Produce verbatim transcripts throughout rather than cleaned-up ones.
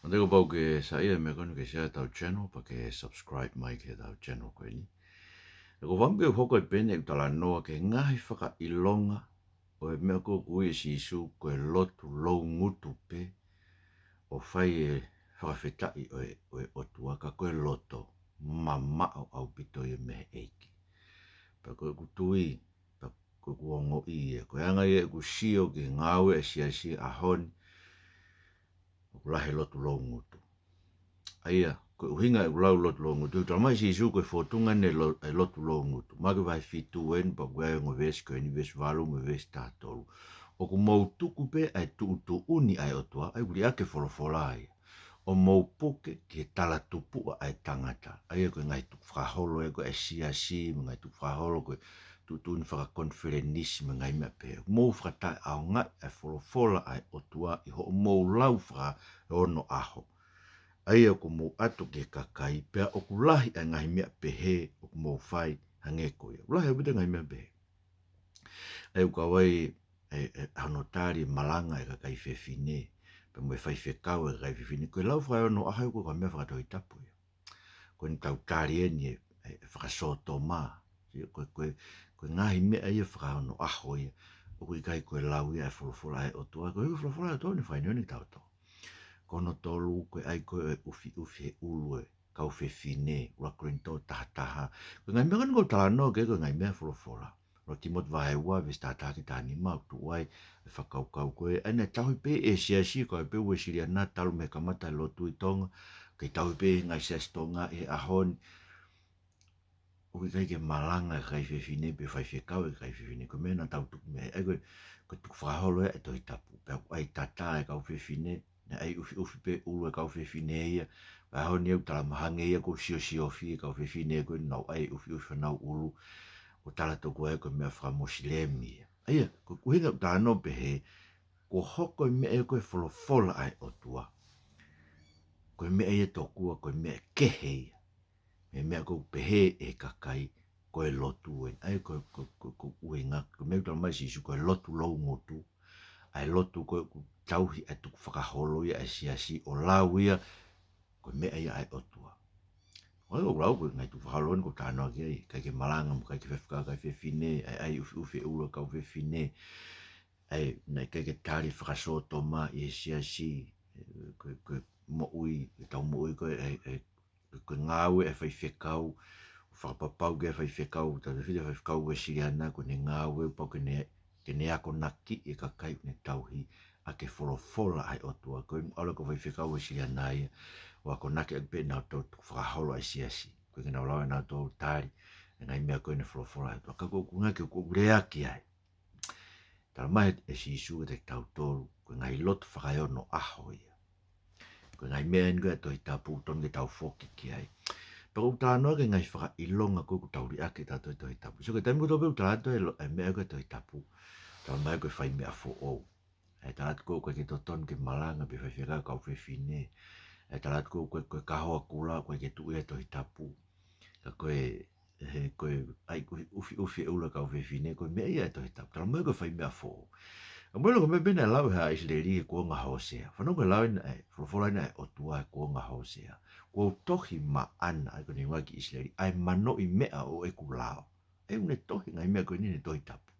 Te u pau ke saiʻia he meʻa ko eni ke share ʻetau channel, pea ke subscribe mai ki heʻetau channel ko eni. He ko e fakaʻamu ke u hoko ai pē eni ʻeku talanoa ki he ngaahi fakaʻilonga ʻo e meʻa ko ē ʻoku ui ʻe Sīsū ko e lotu loungutu pē, ʻo fai e fakafetaʻi ʻo e, ʻo e ʻOtua, ka ko e loto mamaʻo ʻaupito ia mei he ʻEiki. Pea ko ʻeku tui, pea ko ʻeku ongoʻi ia, ko e anga ia ʻeku sio ki he ngāue ʻa e siasi he ʻaho ni, ʻoku lahi e lotu loungutu. ʻA ia, ko e ʻuhinga ʻeku lau lotu loungutu, he ʻoku talamai ʻe Sīsū ko e fōtunga eni e lo-, e lotu loungutu. Maʻake vahe fitu eni, pea ʻoku ʻi ai e ongo veesi ko eni, veesi valu mo e veesi taha tolu. ʻOku mou tuku pē ʻa e tuʻutuʻuni ʻa e ʻOtua, ʻa ia ʻoku liʻaki e folofola ia, ʻo mou puke ki he talatupuʻa ʻa e tangata. ʻA ia ko e ngaahi tukufakaholo ia ko ē ʻa e siasi, mo e ngaahi tukufakaholo ko e tuʻutuʻuni fakakonifelenisi mo e ngaahi meʻa pehē. Mou fakataʻeʻaongaʻi ʻa e folofola ʻa e ʻOtua ʻi hoʻomou lau fakaeonoʻaho. ʻA ia ʻoku mou ʻatu ki he kakai, pea ʻoku lahi ʻa e ngaahi meʻa pehē ʻoku mou fai hangē ko ia. ʻOku lahi ʻaupito e ngaahi meʻa pehē. ʻA ia ʻoku kau ai e, e, hono tali e malanga ʻa e kakai fefine, pea mo e faifekau ʻa e kakai fefine. Ko e lau fakaeonoʻaho ia ʻoku ʻikai ko ha meʻa fakatohitapu ia. Ko eni ʻoku tau tali eni e, e, e fakasōtoma. Sio, ko e, ko e, ko e ngaahi meʻa ia fakaeonoʻaho ia. ʻOku ʻikai ko e lau ia ʻa e folofola ʻa e ʻOtua. Ko e folofola ʻa e ʻOtua ʻoku ne fakaʻinoʻino kitautolu. Ko hono tolu, ko e ʻai ko ē ʻo e ʻufiʻufi he ʻulu ʻo e kau fefine, ʻuluaki Kolinitō taha taha. Ko e ngaahi meʻa ko eni ʻoku ou talanoa ki ai ko e ngaahi meʻa folofola. ʻUluaki Tīmote vahe ua, veesi taha taha ki he taha nima, ʻoku tuʻu ai e fakakaukau ko ē, ʻa ia naʻe tauhi pē ʻe he siasi, kau ai pē Uēsiliana talu mei he kamata e lotu ʻi Tonga, kei tauhi pē ʻe he ngaahi siasi Tonga he ʻaho ni. ʻOku ʻikai ke malanga e kakai fefine pe faifekau e kakai fefine, ko e meʻa naʻa tau tuku mei ai, ʻa ia ko e, ko e tukufakaholo ia ʻa e Tohi Tapu. Pea ʻoku ʻai tatā e kau fefine, naʻe ʻai ʻufiʻufi pē ʻulu e kau fefine ia. Pea ʻaho ni ʻoku talamai hangē ia ʻoku siosiofia e kau fefine ko ē naʻa nau ʻai ʻufiʻufi honau ʻulu, ʻo tala tokua ia ko e meʻa fakamosilemi ia. ʻA ia, ko e ʻuhinga ʻoku ou talanoa pehē, kuo hoko e meʻa ia ko e folofola ʻa e ʻOtua, ko e meʻa ia tokua ko e meʻa kehe ia mei he meʻa ʻoku pehē ʻe he kakai ko e lotu eni. ʻA ia ko, ko, ko, ko e ʻuhinga, ko e meʻa ʻoku talamai ʻe Sīsū ko e lotu loungutu. ʻA e lotu ko ē ʻoku tauhi ʻa e tukufakaholo ia ʻa e siasi ʻo lau ia ko e meʻa ia ʻa e ʻOtua. ʻA ia ʻoku lau ko e ngaahi tukufakaholo eni ʻoku ou talanoa ki ai, ʻikai ke malanga mo ʻikai ke faifekau e kakai fefine, ʻa ia ʻai ʻufiʻufi e ʻulu e kau fefine. ʻA ia naʻe ʻikai ke tali fakasōtoma ʻi he siasi, e, ko e, ko e moʻui, ʻetau moʻui ko ē, e, e, ko e ngāue ʻa e faifekau, ʻo fakapapau ki ai e faifekau, tautefito e faifekau Uēsiliana, ko ʻene ngāue pau ke ne, ke ne akonakiʻi e kakai ʻoku ne tauhi ʻaki e folofola ʻa e ʻOtua. Ko e ʻalu ko e faifekau Uēsiliana ia, ʻo akonaki ʻaki pē ʻenau tau tukufakaholo ʻa e siasi. ʻOku ʻikai ke nau lava ʻe nautolu ʻo tali e ngaahi meʻa ko eni e folofola ʻa e ʻOtua. Ka ko e ʻuhinga ʻoku ou lea ki ai, talamai ʻe Sīsū kiate kitautolu, ko e ngaahi lotu fakaeonoʻaho ia. Ko e ngaahi meʻa eni ko ē ʻa e Tohi Tapu ʻoku totonu ke tau foki ki ai. Pea ʻoku ou talanoa ki he ngaahi fakaʻilonga ko ē ʻoku tau liʻaki ʻe tautolu e Tohi Tapu. Sio, ko e taimi kotoa pē ʻoku tala atu e lo-, e meʻa ko ē ʻa e Tohi Tapu, talamai ko e fai meʻa foʻou. ʻA ia tala atu ko ē ʻoku ʻikai ke totonu ke malanga pe faifekau e kau fefine. ʻA ia tala atu ko ē ʻoku ʻikai ko e kahoa kula, ʻoku ʻikai ke tuʻu ia he Tohi Tapu. Ka ko e, he, ko e ʻai ʻufi, ʻufiʻufi e ʻulu e kau fefine, ko e meʻa ia ʻa e Tohi Tapu. Talamai ko e fai meʻa foʻou. ʻA ia mou ʻilo ko e meʻa pē naʻe lau ʻe he haʻa ʻIsileli he kuonga ʻo Hōsea. Fanongo ki he lau eni ʻa e, folofola eni ʻa e ʻOtua he kuonga ʻo Hōsea. Kuo u tohi maʻana, ʻa ia ko ʻene ʻuhinga ki ʻIsileli, ʻa e manoʻi meʻa ʻo ʻeku lao. ʻA ia ʻoku ne tohi e ngaahi meʻa ko eni he Tohi Tapu.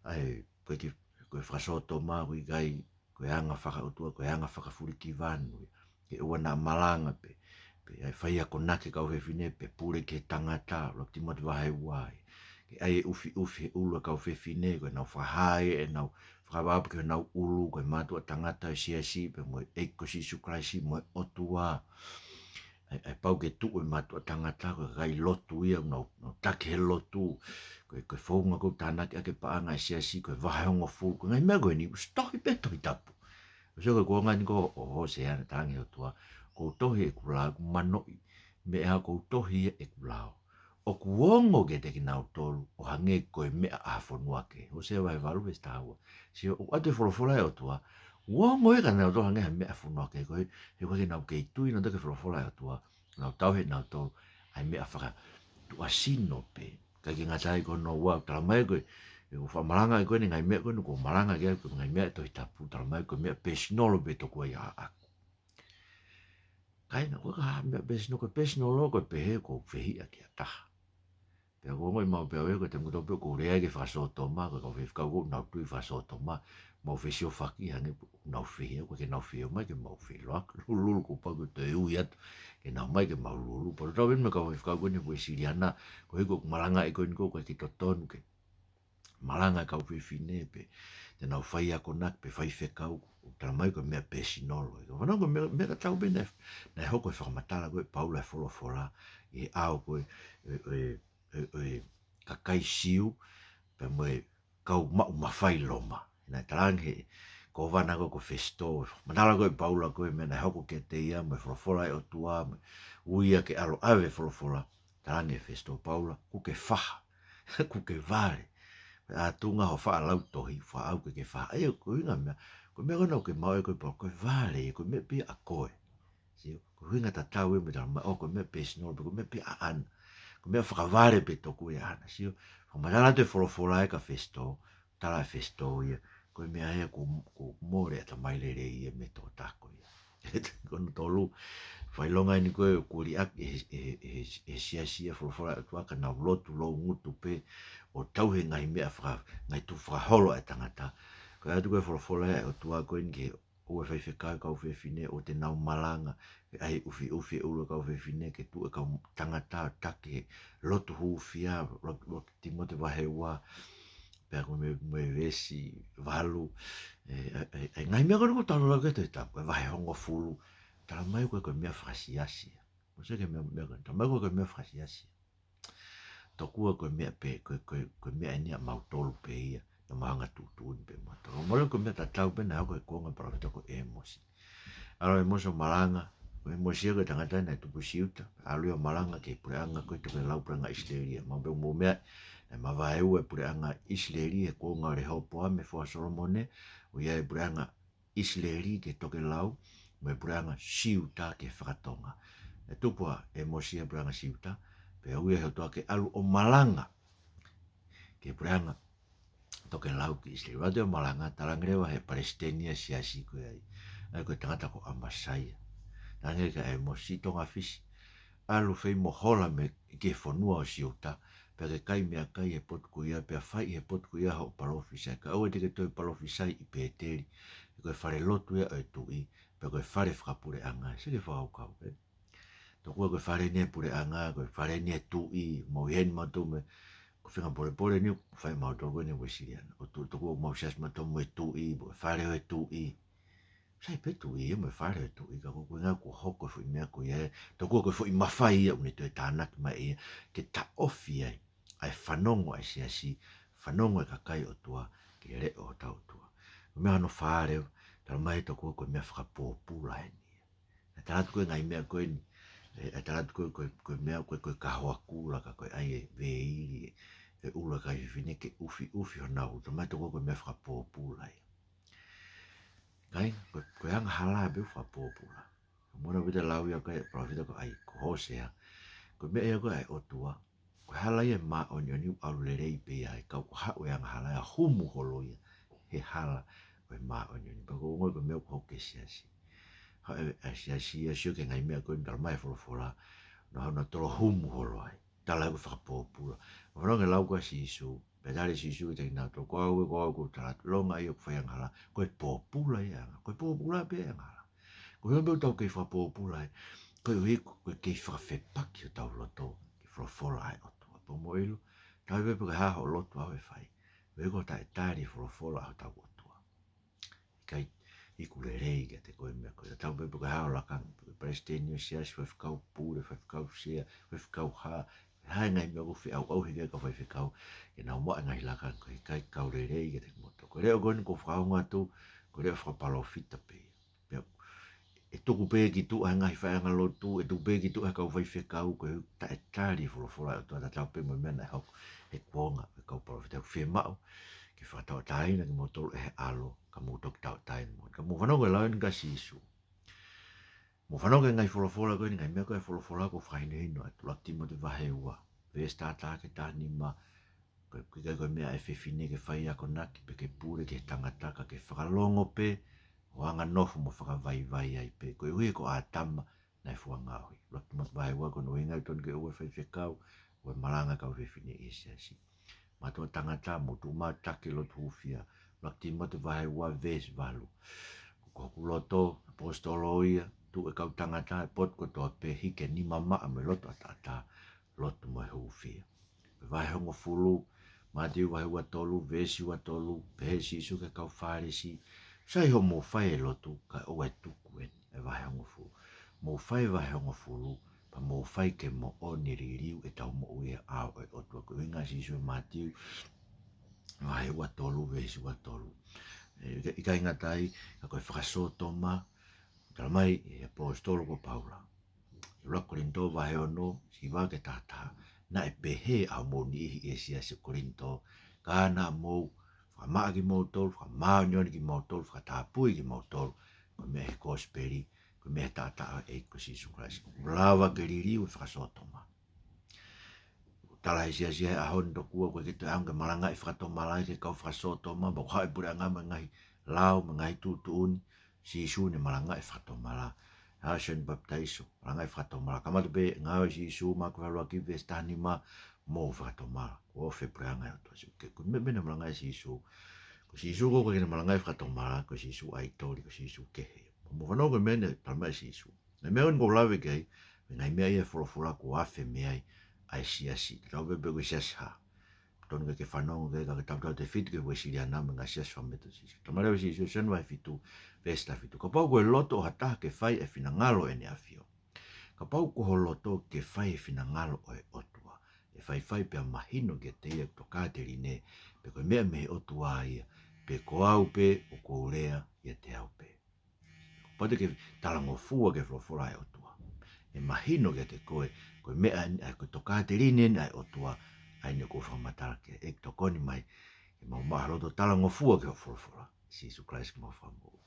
ʻA ia, ko e ki, ko e fakasōtoma, ʻoku ʻikai, ko e anga fakaʻotua, ko e anga fakafulikivanu ia. Ke ʻoua naʻa malanga pe, pe ʻai fai akonaki e kau fefine, pe pule ki he tangata, ʻuluaki Tīmote vahe ua ia. Ke ʻai e ʻufiʻufi he ʻulu e kau fefine, ko ʻenau fakahā ia ʻenau fakapapau ki honau ʻulu, ko e mātuʻa tangata ʻo e siasi, pea mo e ʻEiki ko Sīsū Kalaisi, mo e ʻOtua. ʻA ia, ʻa ia pau ke tuʻu e mātuʻa tangata, ko e kakai lotu ia, ʻoku nau, nau taki he lotu, ko e, ko e founga ʻoku tānaki ʻaki e paʻanga ʻa e siasi, ko e vahehongofulu, ko e ngaahi meʻa ko eni, ʻoku tohi pē he Tohi Tapu. ʻOsi ko e kuonga eni ko ē ʻo Hōsea naʻe talaange ʻe he ʻOtua, kuo u tohi ʻeku lao, ʻoku manoʻi meʻa, kuo u tohi ʻeku lao. ʻOku ongo kiate kinautolu ʻo hangē ko e meʻa ʻa ha fonua kehe. Hōsea vahe valu veesi taha ua. Sio, ʻoku ʻoatu e folofola ʻa e ʻOtua, ʻoku ongo ia kiate kinautolu hangē ha meʻa ʻa ha fonua kehe ko ē, he ʻoku ʻikai ke nau kei tui nautolu ki he folofola ʻa e ʻOtua, nau tauhi ʻe nautolu ʻa e meʻa fakatuʻasino pē. ʻIkai ke ngata ai, ko hono ua, talamai ko e, ʻeku fakamalanga ko eni e ngaahi meʻa ko eni ʻoku ou malanga ki ai, ko e ngaahi meʻa ʻa e Tohi Tapu, talamai ko e meʻa pēsonolo pē tokua ia ʻaʻaku. Kāinga, ko e hā e meʻa personal, ko e personal law, ko e pehē ʻoku ou fehiʻa ki ha taha. Pea ko e ongoʻi maʻu pē ʻe au ia, ko e taimi kotoa pē ʻoku ou lea ai ki he fakasōtoma, ko e kau faifekau ʻoku nau tui fakasōtoma, mau fesiofaki hangē ʻoku nau fehiʻa, ko e ke nau fehiʻa mai ke mau feʻiloaki, lulululu kuo pau ke toe ui atu, ke nau ō mai ke mau lulululu. Pea ʻoku ou tui pē mo e kau faifekau ko eni Uēsiliana, koeʻuhi ko e malangaʻi ko eni ko e kiʻi totonu ke malanga e kau fefine pe te nau fai akonaki pe faifekau, ʻoku tala mai ko e meʻa personal. Ka fanongo ko e meʻa, meʻa tatau pē naʻe, naʻe hoko e fakamatala ko ē ʻa Paula he folofola ʻi he ʻao ko ē ʻo e, ʻo e, ʻo e, ʻo e kakai Siu pea mo e kau maʻu mafai Loma. Naʻe talaange ʻe he kōvana ko ē ko Fesito, fakamatala ko ē ʻa Paula ko e meʻa naʻe hoko kiate ia mo e folofola ʻa e ʻOtua, mo e ui ia ke ʻalu ʻo ʻave e folofola. Talaange ʻe Fesito, Paula, ʻoku ke faha, ʻoku ke vale. Pea ʻatunga hoʻo faʻa lau tohi, faʻa ʻai ke ke faha. ʻA ia ko e ʻuhinga e meʻa, ko e meʻa ko ena ʻoku ke maʻu ʻe koe Paula, ko e vale, ko e meʻa pē ia ʻa koe. Sio, ko e ʻuhinga tatau ia mo e tala mai, ʻo ko e meʻa personal, pe ko e meʻa pē ia ʻaʻana. Ko e meʻa fakavale pē tokua ʻaʻana. Sio, fakamatala atu e folofola ia kia Fesito, tala ʻe Fesito ia, ko e meʻa ia ʻoku, ʻoku mole ʻa e tamai lelei ia mei he tokotaha ko ia. Ko hono tolu, fakaʻilonga eni ko ē ʻoku liʻaki ʻe he, ʻe he, ʻe he, ʻe he siasi ʻa e folofola ʻa e ʻOtua ka nau lotu loungutu pē ʻo tauhi e ngaahi meʻa faka-, ngaahi tukufakaholo ʻa e tangata. Ko e ʻai atu ko ē e folofola ʻa e ʻOtua ko eni ki he ʻū faifekau, kau fefine, ʻoua te nau malanga, ke ʻai ʻufiʻufi e ʻulu ʻa e kau fefine, ke tuʻu e kau tangata ʻo taki he lotu hūfia, lo-, lo-, Tīmote vahe ua, pea ko e meʻa, meʻa veesi valu, ē, ē, ē, ē, ngaahi meʻa ko eni ʻoku tau lau ki he Tohi Tapu, ē, vahe hongofulu, tala mai ko e, ko e meʻa fakasiasi ia. Mou sio ki he meʻa, meʻa ko eni, tala mai ko e, ko e meʻa fakasiasi ia. Tokua ko e meʻa pē, ko e, ko e, ko e meʻa eni ʻamautolu pē ia, naʻa mau hanga ʻo tuʻutuʻuni pē mautolu. Mole ko e meʻa tatau pē naʻe hoko he kuonga e palōfita ko ʻĒmosi. ʻAlu ʻa ʻĒmosi ʻo malanga, ko ʻĒmosi ia ko e tangata naʻe tupu ʻi Siuta, ʻalu ia ʻo malanga ki he puleʻanga ko ē tokelau, puleʻanga ʻIsileli. Mahalo pē ʻoku mou meaʻi, naʻe mavaeua e puleʻanga ʻIsileli he kuonga ʻo Lehopoame foha ʻo Solomone, ʻo ʻi ai e puleʻanga ʻIsileli ki he tokelau, mo e puleʻanga Siuta ki he fakatonga. ʻE tupu ʻa ʻĒmosi he puleʻanga Siuta, pea ui ia ʻe he ʻOtua ke ʻalu ʻo malanga ki he puleʻanga tokelau ki ʻIsileli. ʻAlu atu ʻo malanga, talaange leva ʻe he palesiteni ʻo e siasi ko ia, ʻa ia ko e tangata ko ʻAmasaia. Talaange kia ʻĒmosi, Tonga Fisi, ʻalu fei mo hola mai ki he fonua ʻo Siuta, pea ke kai meʻakai he potu ko ia, pea fai he potu ko ia hoʻo palōfisai. Kae ʻoua te ke toe palōfisai ʻi Pēteli, he ko e fale lotu ia ʻo e tuʻi, pea ko e fale fakapuleʻanga. Sio ki he fakakaukau, ē? Tokua ko e fale eni ʻo e puleʻanga, ko e fale eni ʻo e tuʻi, mou ʻi heni mautolu mo e, ko e feinga polepole eni ʻoku fai ʻe mautolu ko eni Uēsiliana. ʻO tu-, tokua ʻoku mau siasi mautolu mo e tuʻi, mo e fale ʻo e tuʻi. Sai pē tuʻi ia mo e fale ʻo e tuʻi, ka ko e ʻuhinga kuo hoko e foʻi meʻa ko ia, ē, tokua ko e foʻi mafai ia ʻoku ne toe tānaki mai ia ke taʻofi ai ʻa e fanongo ʻa e siasi, fanongo ʻa e kakai ʻOtua ki he leʻo ʻo hotau ʻOtua. Ko e meʻa hono fā leva, tala mai tokua ko e meʻa fakapōpula eni ia. ʻE tala atu ko ē e ngaahi meʻa ko eni, ē, ʻe tala atu ko ē, ko e, ko e meʻa ko ē, ko e kahoa kula ka ko e ʻai e veili, e ʻulu ʻa e kakai fefine ke ʻufiʻufi honau ʻulu, tala mai tokua ko e meʻa fakapōpula ia. Kāinga, ko, ko e angahala pē ʻoku fakapōpula. Mou ʻilo pita lau ia ko ē ʻa e palōfita ko ē ko Hōsea. Ko e meʻa ia ko ē ʻa e ʻOtua. Ko e hala ia ʻo e māʻoniʻoni ʻoku ʻalu lelei pē ia ʻi he kau, ko e haʻu e angahala ia ʻo humu holo ia he hala ʻo e māʻoniʻoni. Pea ʻoku ou ongoʻi ko e meʻa ʻoku hoko ki he siasi. Haʻu e, e siasi ia ʻo sio ki he ngaahi meʻa ko eni ʻoku tala mai ʻe he folofola, naʻa nau tolo humu holo ai. Tala ia ko e fakapōpula. Fanongo ki he lau ko ē ʻa Sīsū. Pea tali ʻe Sīsū kiate kinautolu, ko au ē, ko au ē ʻoku ou tala atu, ʻilonga ia ʻoku fai angahala, ko e pōpula ia ʻa e angahala. Ko e pōpula pē ʻa e angahala. Ko e ʻuhinga pē ʻoku tau kei fakapōpula ai, koeʻuhi ko e kei fakafepaki hotau loto ki he folofola ʻa e ʻOtua. Pea mou ʻilo, tau pehē pe ko e hā hoʻo lotu ʻaʻau ʻe fai, koeʻuhi ko e taʻetali e folofola ʻa hotau ʻOtua. ʻIkai iku lelei kiate koe e meʻa ko ia. Tau pehē pe ko e hā hoʻo lakanga, pe ko e palesiteni ʻo e siasi, faifekau pule, faifekau sea, faifekau hā, hā e ngaahi meʻa ʻoku feʻauʻauhi ki ai e kau faifekau ke nau maʻu e ngaahi lakanga, ko e ʻikai kau lelei kiate kimoutolu. Ko e leʻo ko eni ʻoku ou fakaongo atu, ko e leʻo fakapalōfita pē ia. Pea ʻe tuku pē ki tuʻa ʻe he ngaahi faiʻanga lotu, ʻe tuku pē ki tuʻa ʻe he kau faifekau, ko e taʻetali e folofola ʻa e ʻOtua, tatau pē mo e meʻa naʻe hoko he kuonga ʻo e kau palōfita. ʻOku fiemaʻu ke fakatauʻatāina kimoutolu ʻe he ʻAlo, ka mou toki tauʻatāina moʻoni. Ka mou fanongo ki he lau eni ʻa Sīsū. Mou fanongo ki he ngaahi folofola ko eni, ngaahi meʻa ko ē ʻa e folofola ʻoku fakahinohino atu, ʻuluaki Tīmote vahe ua, veesi taha taha ki he taha nima, ko e ʻikai ko e meʻa ʻa e fefine ke fai akonaki, pe ke pule ki he tangata, ka ke fakalongo pē, ʻo anganofo mo fakavaivai ai pē. Koeʻuhi ko ʻĀtama, naʻe fua ngaohi. ʻUluaki Tīmote vahe ua, ko hono ʻuhinga ʻoku tonu ke ʻoua ʻe faifekau, ʻoua ʻe malanga kau fefine ʻi he siasi. Mātuʻa tangata, mou tuʻu maʻu ʻo taki lotu hūfia. ʻUluaki Tīmote vahe ua veesi valu. Ko hoku loto, ʻaposetolo ia, tuʻu e kau tangata, e potu kotoa pē, hiki e nima maʻa mo e loto ʻataʻatā, lotu mo e hūfia. Ko e vahe hongofulu, Mātiu vahe ua tolu, veesi ua tolu, pehē ʻe Sīsū ki he kau Fālesi, sai hoʻomou fai e lotu, kae ʻoua ʻe tuku eni, e vahe hongofulu. Mou fai e vahe hongofulu, pea mou fai ke moʻoni e liliu ʻetau moʻui he ʻao ʻo e ʻOtua. Ko e ʻuhinga ʻa Sīsū ʻi Mātiu vahe ua tolu, veesi ua tolu. ʻE, ʻikai, ʻikai ngata ai, ka ko e fakasōtoma, talamai ʻe he ʻaposetolo ko Paula ʻi he ʻuluaki Kolinitō vahe ono, hiva ki he taha taha. Naʻe pehē ʻa hoʻomou niʻihi ʻi he siasi Kolinitō, ka naʻa mou fakamaʻa kimoutolu, fakamāʻoniʻoni kimoutolu, fakatapui kimoutolu, ko e meʻa ʻi he kosipeli, ko e meʻa ʻi he taʻataʻa ʻo e ʻEiki ko Sīsū Kalaisi. ʻOku lava ke liliu e fakasōtoma. Tala ʻe he siasi he ʻaho ni tokua ʻoku ʻikai ke toe ʻaonga ke malangaʻi fakatomala ki he kau fakasōtoma, pea ʻoku haʻu e puleʻanga mo e ngaahi lao, mo e ngaahi tuʻutuʻuni, Sīsū naʻe malangaʻi fakatomala. ʻA Sione Papitaiso, malangaʻi fakatomala. Kamata pē ngāue ʻa Sīsū, Maʻake vahe ʻuluaki veesi taha nima, mou fakatomala. Kuo ofi e puleʻanga ʻo e ʻOtua. Sio, ke, ko e meʻa, meʻa naʻe malangaʻi ʻe Sīsū. Ko Sīsū ko ē ʻikai ke ne malangaʻi fakatomala, ko Sīsū ʻaitoli, ko Sīsū kehe. Mou fanongo ki he meʻa naʻe talamai ʻe Sīsū. Naʻe meʻa eni ʻoku ou lave ki ai, mo e ngaahi meʻa ia ʻa e folofola kuo afe mei ai ʻa e siasi. Tatau pē pe ko e siasi hā. Tonu ke ke fanongo ki ai, ka ke tautautefito ki he Uēsiliana mo e ngaahi siasi fakametotisi. Talamai leva ʻe Sīsū, Sione vahe fitu, veesi taha fitu. Kapau ko e loto ʻo ha taha ke fai e finangalo ʻo ʻEne ʻAfio. Kapau ko ho loto ke fai e finangalo ʻo e ʻOtua, ʻe faifai pea mahino kiate ia ʻoku tokāteline, pe ko e meʻa mei he ʻOtua ia, pe ko au pē ʻoku ou lea ʻiate au pē. Pau ke talangofua ki he folofola ʻa e ʻOtua. ʻE mahino kiate koe, ko e meʻa eni, ʻa e, ko e tokāteline eni ʻa e ʻOtua, ʻa eni ʻoku ou fakamatala ki ai. ʻEiki, tokoni mai ke mau maʻu ha loto talangofua ki hoʻo folofola. Sīsū Kalaisi ko homau Fakamoʻui.